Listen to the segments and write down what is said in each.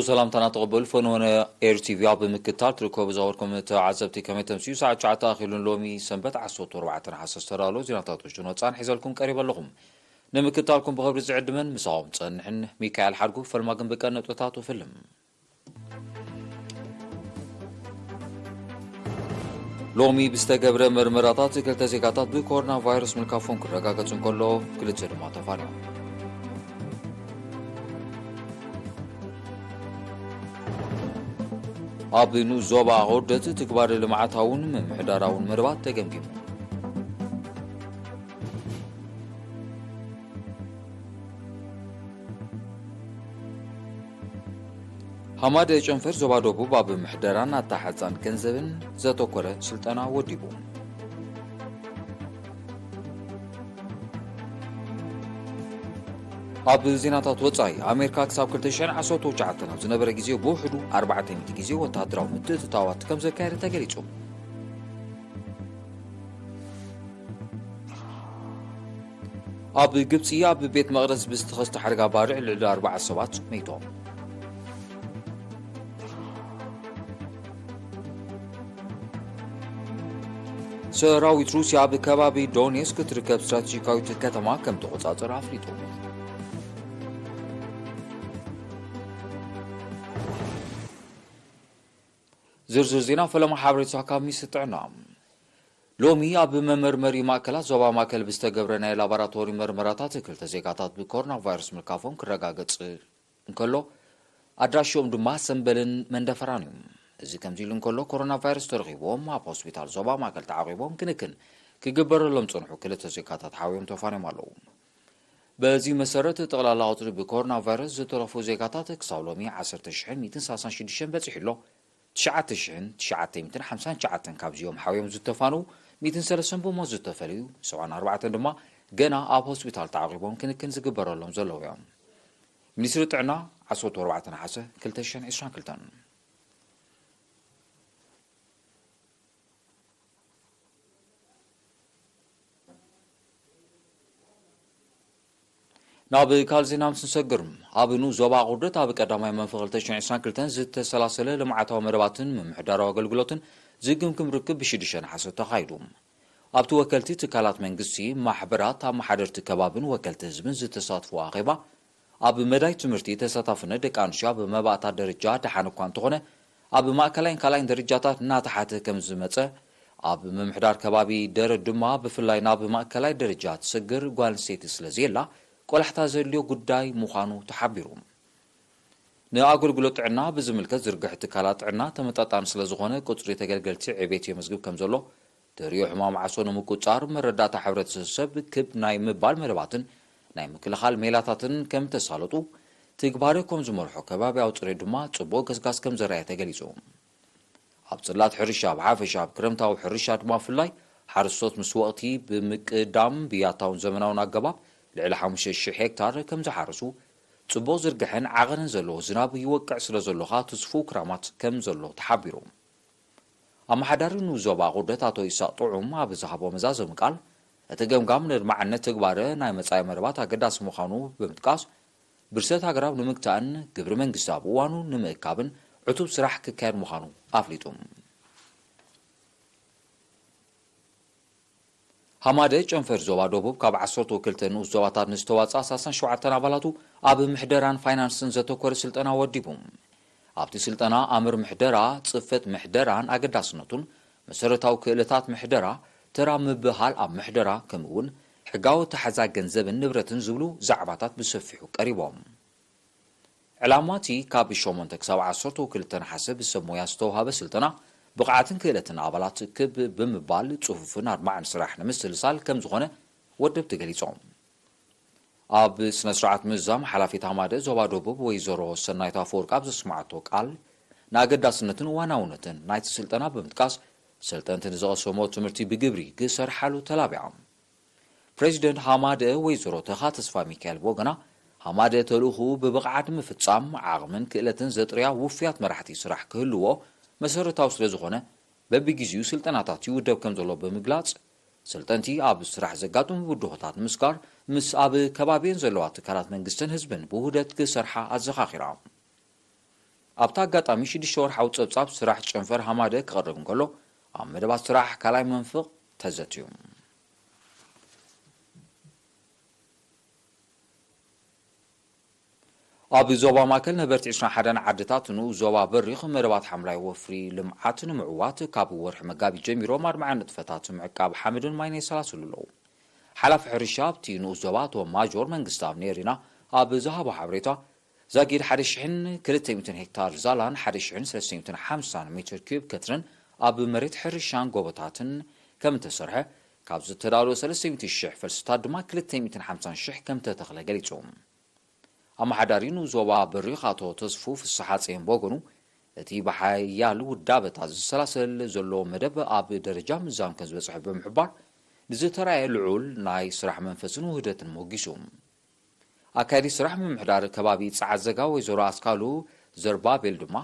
ሰላምታና ተቐበሉ። ፈንወነ ኤር ቲቪ ኣብ ምክትታል ትርከቡ ዝኸበርኩም ተዓዘብቲ፣ ከመይ ተምስዩ? ሰዓት ትሽዓተ ኣኺሉን ሎሚ ሰንበት ዓሰርተ ኣርባዕተ ነሓሰ ዝተዳለዉ ዜናታት ውሽጥን ወጻእን ሒዘልኩም ቀሪበ ኣለኹም። ንምክትታልኩም ብኽብሪ ዝዕድመን ምሳኹም ጸንሕን ሚካኤል ሓድጉ። ፈልማ ግን ብቀን ነጥብታቱ ፍልም። ሎሚ ብዝተገብረ መርመራታት ክልተ ዜጋታት ብኮሮና ቫይረስ ምልካፎም ክረጋገጽ እንከሎ፣ ክልተ ድማ ተፋንዮም። ኣብ ንኡስ ዞባ ኣቑርደት ትግባረ ልምዓታውን ምምሕዳራውን መደባት ተገምጊሙ። ሃማደ ጨንፈር ዞባ ደቡብ ኣብ ምሕደራን ኣተሓሕዛን ገንዘብን ዘተኮረ ስልጠና ወዲቡ። ኣብ ዜናታት ወጻኢ፣ ኣሜሪካ ክሳብ ክልተ ሽሕን ዓሰርተ ትሽዓተን ኣብ ዝነበረ ግዜ ብውሕዱ ኣርባዕተ ሚእቲ ግዜ ወተሃደራዊ ምትእትታዋት ከም ዘካየደ ተገሊጹ። ኣብ ግብጺ ኣብ ቤት መቕደስ ብዝተኸስተ ሓደጋ ባርዕ ልዕሊ ኣርባዓ ሰባት መይቶም። ሰራዊት ሩስያ ኣብ ከባቢ ዶኔስክ እትርከብ ስትራቴጂካዊት ከተማ ከም ተቖጻጸረ ኣፍሊጡ። ዝርዝር ዜና ፈለማ ሓበሬታ ካብ ሚኒስትሪ ጥዕና። ሎሚ ኣብ መመርመሪ ማእከላት ዞባ ማእከል ብዝተገብረ ናይ ላቦራቶሪ መርመራታት ክልተ ዜጋታት ብኮሮና ቫይረስ ምልካፎም ክረጋገጽ እንከሎ፣ ኣድራሽኦም ድማ ሰምበልን መንደፈራን እዩ። እዚ ከምዚ ኢሉ እንከሎ፣ ኮሮና ቫይረስ ተረኺብዎም ኣብ ሆስፒታል ዞባ ማእከል ተዓቂቦም ክንክን ክግበረሎም ዝጸንሑ ክልተ ዜጋታት ሓውዮም ተፋንዮም ኣለዉ። በዚ መሰረት፣ ጠቕላላ ቁጽሪ ብኮሮና ቫይረስ ዝተረፉ ዜጋታት ክሳብ ሎሚ ዓሰርተ ሽሕን ሚእትን ሰላሳን ሽዱሽተን በጺሑ ኣሎ። ትሽዓተ ሽሕን ትሽዓተ ሚእትን ሓምሳን ትሽዓተን ካብዚኦም ሓውዮም ዝተፋነዉ፣ ሚእትን ሰለስተን ብሞት ዝተፈለዩ፣ ሰብዓን ኣርባዕተን ድማ ገና ኣብ ሆስፒታል ተዓቂቦም ክንክን ዝግበረሎም ዘለዉ እዮም። ሚኒስትሪ ጥዕና፣ ዓሰርተ ኣርባዕተ ነሓሰ ክልተ ሽሕን ዕስራን ክልተን። ናብ ካልእ ዜና ምስ ንሰግር፣ ኣብ ንኡስ ዞባ ኣቑርደት ኣብ ቀዳማይ መንፈ ክልተ ሽሕን ዕስራን ክልተን ዝተሰላሰለ ልምዓታዊ መደባትን ምምሕዳራዊ ኣገልግሎትን ዝግምግም ርክብ ብሽዱሽተ ነሓሰ ተኻይዱ። ኣብቲ ወከልቲ ትካላት መንግስቲ፣ ማሕበራት፣ ኣመሓደርቲ ከባብን ወከልቲ ህዝብን ዝተሳትፍዎ ኣኼባ፣ ኣብ መዳይ ትምህርቲ ተሳታፍነት ደቂ ኣንስትዮ ኣብ መባእታ ደረጃ ደሓን እኳ እንተኾነ፣ ኣብ ማእከላይን ካልኣይን ደረጃታት እናተሓተ ከም ዝመጸ፣ ኣብ ምምሕዳር ከባቢ ደረት ድማ ብፍላይ ናብ ማእከላይ ደረጃ ትሰግር ጓል ኣንስተይቲ ስለ ዘየላ፣ ቆላሕታ ዘድልዮ ጉዳይ ምዃኑ ተሓቢሩ። ንኣገልግሎት ጥዕና ብዝምልከት ዝርግሐ ትካላት ጥዕና ተመጣጣኒ ስለ ዝኾነ፣ ቁጽሪ ተገልገልቲ ዕቤት የመዝግብ ከም ዘሎ፣ ተርእዮ ሕማም ዓሶ ንምቁጽጻር መረዳእታ ሕብረተሰብ ክብ ናይ ምባል መደባትን ናይ ምክልኻል ሜላታትን ከም ተሳለጡ፣ ትግባረ ከም ዝመርሖ ከባብያዊ ጽሬት ድማ ጽቡቕ ገስጋስ ከም ዘርኣየ ተገሊጹ። ኣብ ጽላት ሕርሻ ብሓፈሻ ኣብ ክረምታዊ ሕርሻ ድማ ብፍላይ ሓረስቶት ምስ ወቕቲ ብምቅዳም ብያታውን ዘመናውን ኣገባብ ልዕሊ ሓሙሽተ ሽሕ ሄክታር ከም ዝሓረሱ፣ ጽቡቕ ዝርግሐን ዓቐንን ዘለዎ ዝናብ ይወቅዕ ስለ ዘሎ ኸኣ ትስፉው ክራማት ከም ዘሎ ተሓቢሩ። ኣመሓዳሪ ንኡስ ዞባ ኣቑርደት ኣቶ ይስሐቅ ጥዑም ኣብ ዝሃቦ መዛዘሚ ቃል፣ እቲ ገምጋም ነድማዕነት ትግባረ ናይ መጻኢ መደባት ኣገዳሲ ምዃኑ ብምጥቃስ፣ ብርሰት ኣግራብ ንምግታእን ግብሪ መንግስቲ ኣብ እዋኑ ንምእካብን ዕቱብ ስራሕ ክካየድ ምዃኑ ኣፍሊጡ። ሃማደ ጨንፈር ዞባ ደቡብ ካብ ዓሰርተ ክልተ ንኡስ ዞባታት ንዝተዋጽኣ ሰላሳን ሸውዓተን ኣባላቱ ኣብ ምሕደራን ፋይናንስን ዘተኮረ ስልጠና ወዲቡ። ኣብቲ ስልጠና ኣምር ምሕደራ፣ ጽፈት ምሕደራን ኣገዳስነቱን፣ መሰረታዊ ክእለታት ምሕደራ፣ ተራ ምብህሃል ኣብ ምሕደራ፣ ከምኡ'ውን ሕጋዊ ኣተሓሕዛ ገንዘብን ንብረትን ዝብሉ ዛዕባታት ብሰፊሑ ቀሪቦም። ዕላማ እቲ ካብ ሸሞንተ ክሳብ ዓሰርተ ክልተ ነሓሰ ብሰብ ሞያ ዝተውሃበ ስልጠና፣ ብቕዓትን ክእለትን ኣባላት ክብ ብምባል ጽፉፍን ኣድማዕን ስራሕ ንምስልሳል ከም ዝኾነ ወደብቲ ገሊጾም። ኣብ ስነ ስርዓት ምዝዛም፣ ሓላፊት ሃማደ ዞባ ደቡብ ወይዘሮ ሰናይት ኣፈወርቅ ኣብ ዘስምዓቶ ቃል፣ ንኣገዳስነትን እዋናውነትን ናይቲ ስልጠና ብምጥቃስ፣ ሰልጠንቲ ንዝቐሰሞ ትምህርቲ ብግብሪ ክሰርሓሉ ተላቢዖም። ፕሬዚደንት ሃማደ ወይዘሮ ተኻ ተስፋ ሚካኤል ብወገና፣ ሃማደ ተልእኹኡ ብብቕዓት ንምፍጻም ዓቕምን ክእለትን ዘጥርያ ውፉያት መራሕቲ ስራሕ ክህልዎ መሰረታዊ ስለ ዝኾነ፣ በብግዜኡ ስልጠናታት ይውደብ ከም ዘሎ ብምግላጽ፣ ሰልጠንቲ ኣብ ስራሕ ዘጋጥሙ ብድሆታት ንምስጋር ምስ ኣብ ከባቢየን ዘለዋ ትካላት መንግስትን ህዝብን ብውህደት ክሰርሓ ኣዘኻኺራ። ኣብቲ ኣጋጣሚ ሽዱሽተ ወርሓዊ ጸብጻብ ስራሕ ጨንፈር ሃማደ ክቐርብ እንከሎ፣ ኣብ መደባት ስራሕ ካልኣይ መንፍቕ ተዘትዩ። ኣብ ዞባ ማእከል ነበርቲ ዕስራን ሓደን ዓድታት ንኡስ ዞባ በሪኽ መደባት ሓምላይ ወፍሪ ልምዓት ንምዕዋት ካብ ወርሒ መጋቢት ጀሚሮም ኣድማዒ ንጥፈታት ምዕቃብ ሓመድን ማይን የሰላስሉ ኣለዉ። ሓላፊ ሕርሻ ኣብቲ ንኡስ ዞባ ኣቶ ማጆር መንግስተኣብ ኔሪና ኣብ ዝሃቦ ሓበሬታ፣ ዛጊድ ሓደ ሽሕን ክልተ ሚእትን ሄክታር ዛላን ሓደ ሽሕን ሰለስተ ሚእትን ሓምሳን ሜትር ኪዩብ ከትርን ኣብ መሬት ሕርሻን ጎቦታትን ከም እተሰርሐ፣ ካብ ዝተዳለወ ሰለስተ ሚእቲ ሽሕ ፈልስታት ድማ ክልተ ሚእትን ሓምሳን ሽሕ ከም ተተኽለ ገሊጹ። ኣመሓዳሪ ንኡስ ዞባ በሪኽ ኣቶ ተስፉ ፍስሓጽዮን ብወገኑ፣ እቲ ብሓያል ውዳበታት ዝሰላሰል ዘሎ መደብ ኣብ ደረጃ ምዛን ከም ዝበጽሐ ብምሕባር፣ ንዝተራእየ ልዑል ናይ ስራሕ መንፈስን ውህደትን ሞጊሱ። ኣካያዲ ስራሕ ምምሕዳር ከባቢ ጸዓዘጋ ወይዘሮ ኣስካሉ ዘርባቤል ድማ፣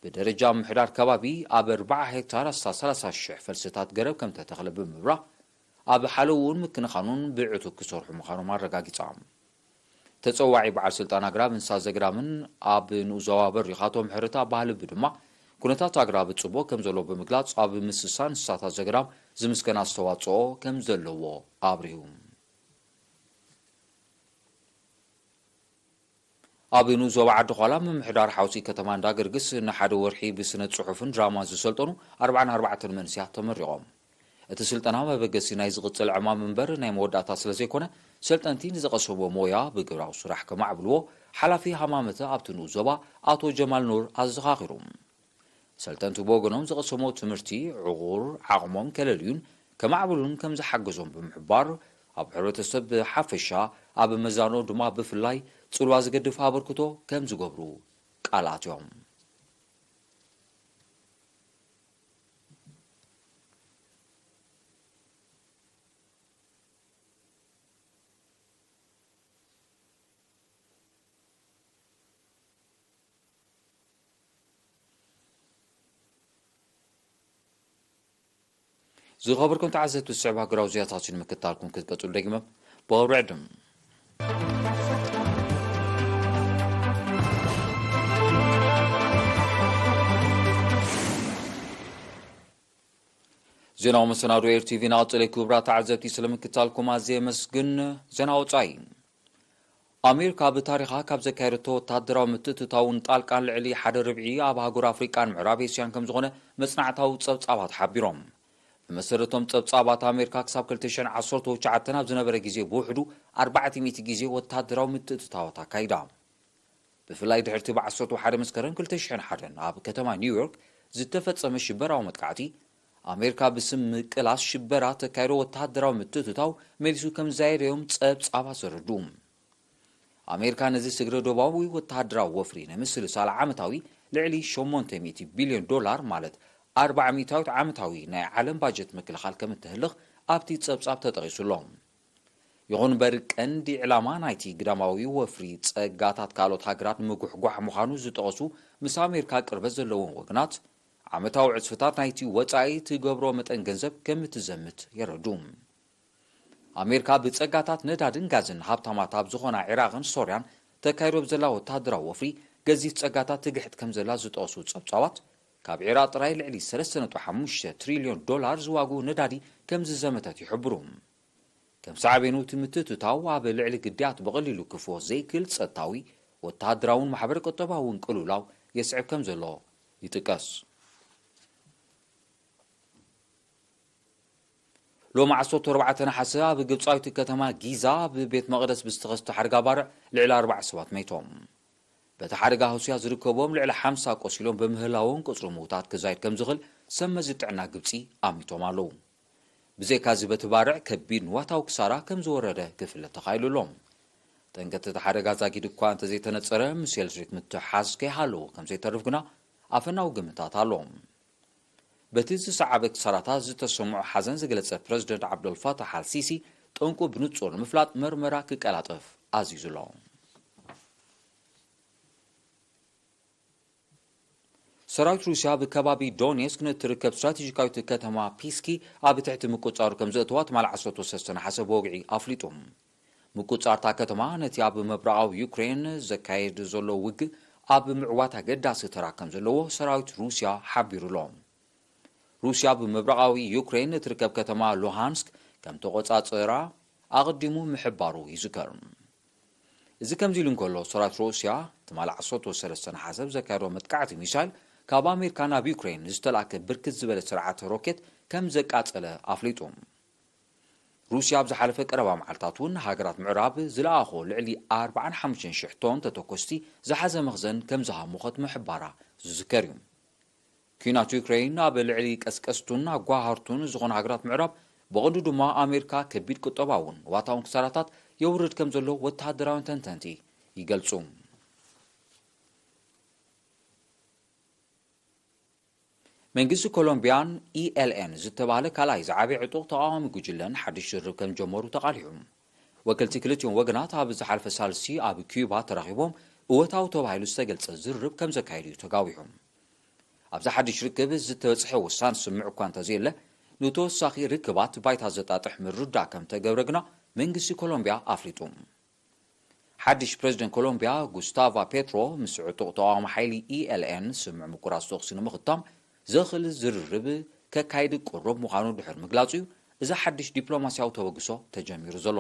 ብደረጃ ምምሕዳር ከባቢ ኣብ ኣርብዓ ሄክታር ኣስታት ሰላሳ ሽሕ ፈልስታት ገረብ ከም ተተኽለ ብምብራህ፣ ኣብ ሓለውኡን ምክንኻኑን ብዕቱብ ክሰርሑ ምዃኖም ኣረጋጊጻ። ተጸዋዒ በዓል ስልጣን ኣግራብ እንስሳ ዘገዳምን ኣብ ንኡስ ዞባ በሪኽ ኣቶ ምሕረት ኣባህልቢ ድማ፣ ኩነታት ኣግራብ ጽቡቕ ከም ዘሎ ብምግላጽ፣ ኣብ ምስሳን እንስሳታት ዘገዳም ዝምስገን ኣስተዋጽኦ ከም ዘለዎ ኣብሪሁ። ኣብ ንኡስ ዞባ ዓዲ ዃላ ምምሕዳር ሓውሲ ከተማ እንዳገርግስ ንሓደ ወርሒ ብስነ ጽሑፍን ድራማን ዝሰልጠኑ ኣርባዓን ኣርባዕተን መንእሰያት ተመሪቖም። እቲ ስልጠና መበገሲ ናይ ዝቕጽል ዕማም እምበር ናይ መወዳእታ ስለ ዘይኮነ፣ ሰልጠንቲ ንዝቐሰምዎ ሞያ ብግብራዊ ስራሕ ከማዕብልዎ ሓላፊ ሃማመተ ኣብቲ ንኡስ ዞባ ኣቶ ጀማል ኑር ኣዘኻኺሩ። ሰልጠንቲ ብወገኖም ዝቐሰምዎ ትምህርቲ ዕቑር ዓቕሞም ከለልዩን ከማዕብሉን ከም ዝሓገዞም ብምሕባር፣ ኣብ ሕብረተሰብ ብሓፈሻ ኣብ መዛኖ ድማ ብፍላይ ጽልዋ ዝገድፍ ኣበርክቶ ከም ዝገብሩ ቃል ኣትዮም። ዝኸበርኩም ተዓዘብቲ፣ ዝስዕብ ሃገራዊ ዜናታት እዩ ንምክትታልኩም ክትቀጽሉ ደጊመ ብኽብሪ ዕድም። ዜናዊ መሰናዶ ኤር ቲቪ እናቐጸለ፣ ክቡራት ተዓዘብቲ፣ ስለምክትታልኩም ኣዝየ የመስግን። ዜና ወጻኢ። ኣሜሪካ ብታሪኻ ካብ ዘካየደቶ ወታደራዊ ምትእትታውን ጣልቃን ልዕሊ ሓደ ርብዒ ኣብ ኣህጉር ኣፍሪቃን ምዕራብ ኤስያን ከም ዝኾነ መጽናዕታዊ ጸብጻባት ሓቢሮም። ብመሰረቶም ጸብጻባት፣ ኣሜሪካ ክሳብ ክልተ ሽሕን ዓሰርተ ትሽዓተን ኣብ ዝነበረ ግዜ ብውሕዱ ኣርባዕተ ሚእቲ ግዜ ወታደራዊ ምትእትታዋት ኣካይዳ። ብፍላይ ድሕርቲ ብ ዓሰርተ ሓደ መስከረም ክልተ ሽሕን ሓደን ኣብ ከተማ ኒውዮርክ ዝተፈጸመ ሽበራዊ መጥቃዕቲ፣ ኣሜሪካ ብስም ምቅላስ ሽበራ ተካይዶ ወተሃደራዊ ምትእትታው መሊሱ ከም ዝዛየደዮም ጸብጻባት ዘረድኡ። ኣሜሪካ ነዚ ስግረ ዶባዊ ወተሃደራዊ ወፍሪ ንምስልሳል ዓመታዊ ልዕሊ ሸሞንተ ሚእቲ ቢልዮን ዶላር፣ ማለት ኣርባዓ ሚእታዊት ዓመታዊ ናይ ዓለም ባጀት ምክልኻል ከም እትህልኽ ኣብቲ ጸብጻብ ተጠቒሱ ኣሎ። ይኹን እምበር፣ ቀንዲ ዕላማ ናይቲ ግዳማዊ ወፍሪ ጸጋታት ካልኦት ሃገራት ምጉሕጓሕ ምዃኑ ዝጠቐሱ ምስ ኣሜሪካ ቅርበት ዘለዎም ወገናት፣ ዓመታዊ ዕጽፍታት ናይቲ ወጻኢ ትገብሮ መጠን ገንዘብ ከም እትዘምት የረዱ። ኣሜሪካ ብጸጋታት ነዳድን ጋዝን ሃብታማት ኣብ ዝኾና ዒራቕን ሶርያን ተካይዶ ብዘላ ወተሃደራዊ ወፍሪ ገዚፍ ጸጋታት ትግሕጥ ከም ዘላ ዝጠቐሱ ጸብጻባት፣ ካብ ዒራቕ ጥራይ ልዕሊ ሰለስተ ነጥቢ ሓሙሽተ ትሪልዮን ዶላር ዝዋግኡ ነዳዲ ከም ዝዘመተት ይሕብሩ። ከም ሳዕቤኑ፣ እቲ ምትእትታው ኣብ ልዕሊ ግዳያት ብቐሊሉ ክፍወስ ዘይክእል ጸጥታዊ፣ ወተሃደራውን ማሕበረ ቁጠባውን ቅልውላው የስዕብ ከም ዘሎ ይጥቀስ። ሎሚ ዓሰርተ ኣርባዕተ ነሓሰ ኣብ ግብጻዊት ከተማ ጊዛ ኣብ ቤት መቕደስ ብዝተኸስተ ሓደጋ ባርዕ ልዕሊ ኣርባዕተ ሰባት መይቶም። በቲ ሓደጋ ህሱያት ዝርከቦም ልዕሊ ሓምሳ ቆሲሎም ብምህላዎም፣ ቁጽሪ ምዉታት ክዛይድ ከም ዝኽእል ሰብ መዚ ጥዕና ግብጺ ኣሚቶም ኣለዉ። ብዘይካዚ፣ በቲ ባርዕ ከቢድ ንዋታዊ ክሳራ ከም ዝወረደ ክፍለጥ ተኻኢሉ ኣሎ። ጠንቀቲ እቲ ሓደጋ ዛጊድ እኳ እንተዘይተነጸረ፣ ምስ ኤሌክትሪክ ምትሕሓዝ ከይሃለዎ ከም ዘይተርፍ ግና ኣፈናዊ ግምታት ኣሎ። በቲ ዝሰዓበ ክሳራታት ዝተሰምዖ ሓዘን ዝገለጸ ፕረዚደንት ዓብደልፋታሕ ኣልሲሲ፣ ጠንቁ ብንጹር ንምፍላጥ መርመራ ክቀላጠፍ ኣዚዙ ኣሎ። ሰራዊት ሩስያ ኣብ ከባቢ ዶኔስክ ንእትርከብ ስትራቴጂካዊት ከተማ ፒስኪ ኣብ ትሕቲ ምቁጽጻሩ ከም ዘእተዋ ትማሊ ዓሰርተ ሰለስተ ነሓሰ ብወግዒ ኣፍሊጡ። ምቁጽጻር እታ ከተማ ነቲ ኣብ ምብራቓዊ ዩክሬን ዘካየድ ዘሎ ውግእ ኣብ ምዕዋት ኣገዳሲ ተራ ከም ዘለዎ ሰራዊት ሩስያ ሓቢሩ ኣሎ። ሩስያ ኣብ ምብራቓዊ ዩክሬን እትርከብ ከተማ ሉሃንስክ ከም ተቖጻጸራ ኣቐዲሙ ምሕባሩ ይዝከር። እዚ ከምዚ ኢሉ እንከሎ፣ ሰራዊት ሩስያ ትማሊ ዓሰርተ ሰለስተ ነሓሰ ኣብ ዘካየዶ መጥቃዕቲ ሚሳይል፣ ካብ ኣሜሪካ ናብ ዩክሬን ዝተላእከ ብርክት ዝበለ ስርዓተ ሮኬት ከም ዘቃጸለ ኣፍሊጡ። ሩስያ ኣብ ዝሓለፈ ቀረባ መዓልታት እውን ሃገራት ምዕራብ ዝለኣኾ ልዕሊ ኣርባዓን ሓሙሽተን ሽሕ ቶን ተተኮስቲ ዝሓዘ መኽዘን ከም ዝሃሞኸት ምሕባራ ዝዝከር እዩ። ኲናት ዩክሬን ኣብ ልዕሊ ቀስቀስቱን ኣጓሃርቱን ዝኾኑ ሃገራት ምዕራብ፣ ብቐንዱ ድማ ኣሜሪካ፣ ከቢድ ቁጠባውን ዋታውን ክሳራታት የውርድ ከም ዘሎ ወተሃደራውያን ተንተንቲ ይገልጹ። መንግስቲ ኮሎምቢያን ኢ ኤል ኤን ዝተባህለ ካልኣይ ዝዓበየ ዕጡቕ ተቓዋሚ ጉጅለን ሓድሽ ዝርርብ ከም ጀመሩ ተቓሊሑ። ወከልቲ ክልቲኦም ወገናት ኣብ ዝሓለፈ ሳልሲ ኣብ ኪዩባ ተራኺቦም እወታዊ ተባሂሉ ዝተገልጸ ዝርርብ ከም ዘካየዱ እዩ ተጋዊሑ። ኣብዚ ሓድሽ ርክብ ዝተበጽሐ ወሳኒ ስምምዕ እኳ እንተዘየለ፣ ንተወሳኺ ርክባት ባይታ ዘጣጥሕ ምርድዳእ ከም ተገብረ ግና መንግስቲ ኮሎምቢያ ኣፍሊጡ። ሓድሽ ፕረዚደንት ኮሎምቢያ ጉስታቫ ፔትሮ ምስ ዕጡቕ ተቓዋሚ ሓይሊ ኢ ኤል ኤን ስምምዕ ምቁራጽ ተኹሲ ንምኽታም ዘኽእል ዝርርብ ከካይድ ቅሩብ ምዃኑ ድሕሪ ምግላጹ እዩ እዚ ሓድሽ ዲፕሎማስያዊ ተበግሶ ተጀሚሩ ዘሎ።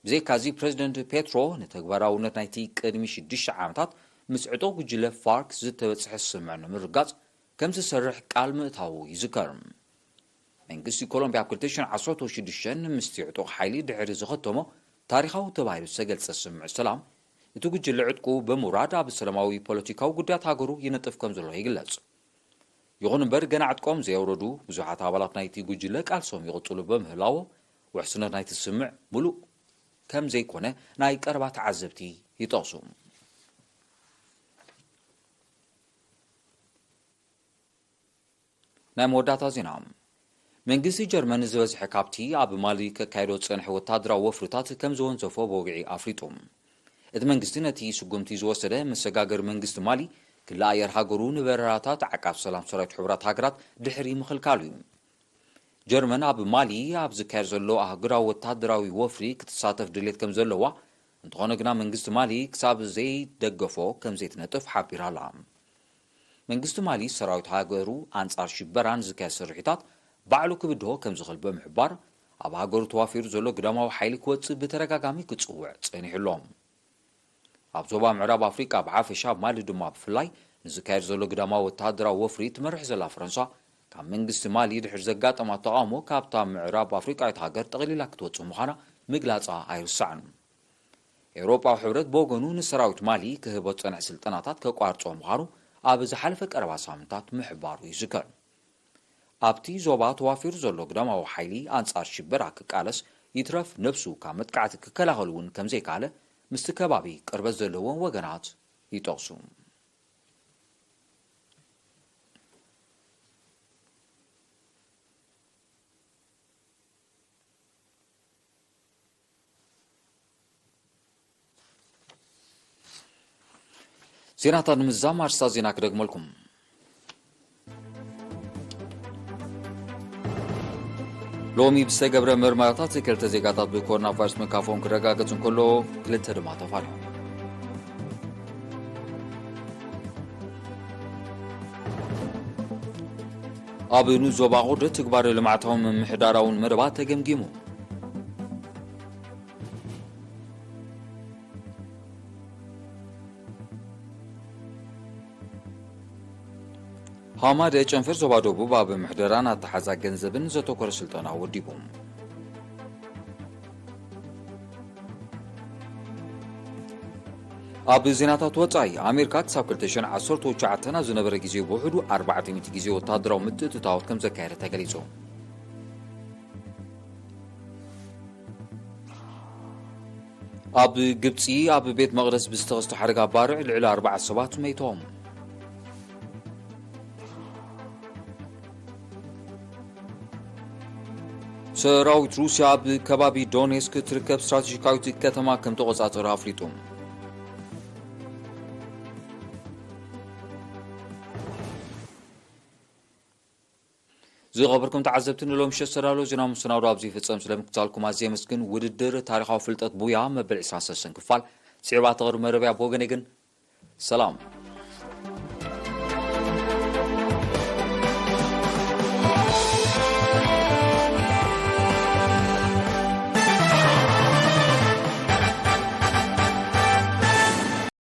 ብዘይካዚ፣ ፕረዚደንት ፔትሮ ንተግባራውነት ናይቲ ቅድሚ ሽዱሽተ ዓመታት ምስ ዕጡቕ ጉጅለ ፋርክ ዝተበጽሐ ስምምዕ ንምርጋጽ ከም ዝሰርሕ ቃል ምእታዉ ይዝከር። መንግስቲ ኮሎምቢያ ኣብ ክልተ ሽሕን ዓሰርተ ሽዱሽተን ምስቲ ዕጡቕ ሓይሊ ድሕሪ ዝኸተሞ ታሪኻዊ ተባሂሉ ዝተገልጸ ስምምዕ ሰላም፣ እቲ ጉጅለ ዕጥቁ ብምውራድ ኣብ ሰላማዊ ፖለቲካዊ ጉዳያት ሃገሩ ይነጥፍ ከም ዘሎ ይግለጽ። ይኹን እምበር፣ ገና ዕጥቆም ዘየውረዱ ብዙሓት ኣባላት ናይቲ ጉጅለ ቃልሶም ይቕጽሉ ብምህላዎም፣ ውሕስነት ናይቲ ስምምዕ ምሉእ ከም ዘይኮነ ናይ ቀረባ ተዓዘብቲ ይጠቕሱ። ናይ መወዳእታ ዜና። መንግስቲ ጀርመን ዝበዝሐ ካብቲ ኣብ ማሊ ከካይዶ ዝጸንሐ ወተሃደራዊ ወፍርታት ከም ዝወንዘፎ ብወግዒ ኣፍሊጡ። እቲ መንግስቲ ነቲ ስጉምቲ ዝወሰደ፣ መሰጋገሪ መንግስቲ ማሊ ክሊ ኣየር ሃገሩ ንበረራታት ዓቃብ ሰላም ሰራዊት ሕቡራት ሃገራት ድሕሪ ምኽልካሉ እዩ። ጀርመን ኣብ ማሊ ኣብ ዝካየድ ዘሎ ኣህጉራዊ ወተሃደራዊ ወፍሪ ክትሳተፍ ድሌት ከም ዘለዋ፣ እንተኾነ ግና መንግስቲ ማሊ ክሳብ ዘይደገፎ ከም ዘይትነጥፍ ሓቢራ ኣላ። መንግስቲ ማሊ ሰራዊት ሃገሩ ኣንጻር ሽበራ ንዝካየድ ስርሒታት ባዕሉ ክብድሆ ከም ዝኽእል ብምሕባር፣ ኣብ ሃገሩ ተዋፊሩ ዘሎ ግዳማዊ ሓይሊ ክወጽእ ብተደጋጋሚ ክጽውዕ ጸኒሑ ኣሎ። ኣብ ዞባ ምዕራብ ኣፍሪቃ ብሓፈሻ፣ ኣብ ማሊ ድማ ብፍላይ፣ ንዝካየድ ዘሎ ግዳማዊ ወተሃደራዊ ወፍሪ ትመርሕ ዘላ ፈረንሳ፣ ካብ መንግስቲ ማሊ ድሕሪ ዘጋጠማ ተቓውሞ፣ ካብታ ምዕራብ ኣፍሪቃዊት ሃገር ጠቕሊላ ክትወጽእ ምዃና ምግላጻ ኣይርሳዕን። ኤውሮጳዊ ሕብረት ብወገኑ፣ ንሰራዊት ማሊ ክህቦ ዝጸንሐ ስልጠናታት ከቋርጾ ምዃኑ ኣብ ዝሓለፈ ቀረባ ሳምንታት ምሕባሩ ይዝከር። ኣብቲ ዞባ ተዋፊሩ ዘሎ ግዳማዊ ሓይሊ ኣንጻር ሽበራ ክቃለስ ይትረፍ ነብሱ ካብ መጥቃዕቲ ክከላኸል እውን ከም ዘይከኣለ ምስቲ ከባቢ ቅርበት ዘለዎም ወገናት ይጠቕሱ። ዜናታት ንምዝዛም ኣርእስታት ዜና ክደግመልኩም። ሎሚ ብዝተገብረ መርመራታት ክልተ ዜጋታት ብኮሮና ቫይረስ ምካፎም ክረጋገጽ እንከሎ፣ ክልተ ድማ ተፋንዮም። ኣብ ንኡስ ዞባ ቁርዲ ትግባረ ልምዓታውን ምምሕዳራውን መደባት ተገምጊሙ። ሃማደ ጨንፈር ዞባ ደቡብ ኣብ ምሕደራን ኣተሓዛ ገንዘብን ዘተኮረ ስልጠና ወዲቡ። ኣብ ዜናታት ወጻኢ፣ ኣሜሪካ ክሳብ ክልተ ሽሕን ዓሰርተ ትሽዓተን ኣብ ዝነበረ ግዜ ብውሕዱ ኣርባዕተ ሚእቲ ግዜ ወተሃደራዊ ምትእትታዎት ከም ዘካየደ ተገሊጹ። ኣብ ግብጺ ኣብ ቤት መቕደስ ብዝተኸስተ ሓደጋ ባርዕ ልዕሊ ኣርባዕተ ሰባት መይቶም። ሰራዊት ሩስያ ኣብ ከባቢ ዶኔስክ እትርከብ ስትራቴጂካዊት ከተማ ከም ተቖጻጸረ ኣፍሊጡ። ዝኸበርኩም ተዓዘብቲ፣ ንሎሚ ምሸት ዝተዳለወ ዜና መሰናዶ ኣብዚ ይፍጸም። ስለ ምክታልኩም ኣዝየ የመስግን። ውድድር ታሪኻዊ ፍልጠት ቡያ መበል ዕስራን ሰለስተን ክፋል ስዒባ ተቕርብ መደብያ። ብወገነይ ግን ሰላም።